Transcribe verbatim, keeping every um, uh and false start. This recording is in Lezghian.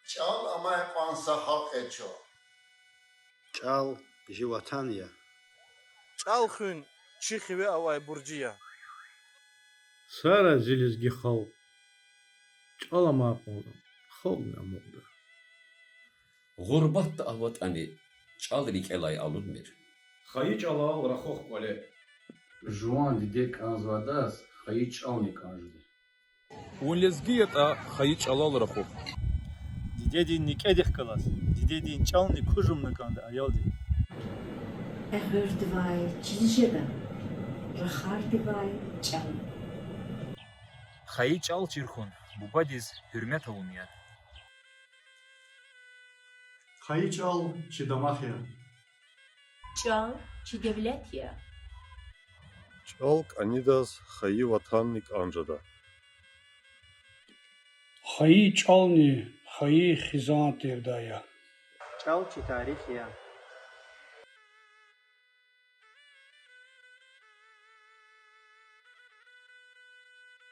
ЧӀал амай кьван са халкь я чун. ЧӀал чи ватан я. ЧӀал хуьн чи хиве авай буржи я. Сагърай зи лезги халкь, чӀал амай кьван халкьни амукьда. Гъурбатда аватӀани, чӀал рикӀелай алудмир. Хайи чӀалал рахух кӀвале. Жуван диде кӀанзавайдаз хайи чӀални кӀан жеда. Вун лезги ятӀа, хайи чӀалал рахух. Дидедин некӀедихъ галаз дидедин чӀални кужумна кӀанда аялди. Эгъуьрдивай чиз жеда, рахардивай чӀал. Хайи чӀал чир хьун бубадиз гьуьрмет авун я. Хайи чӀал чи дамах я. ЧӀал чи девлет я. ЧӀал кӀанидаз хайи ватанни кӀан жеда. Хайи чӀални хайи хизан тирди я. ЧӀал чи тарих я.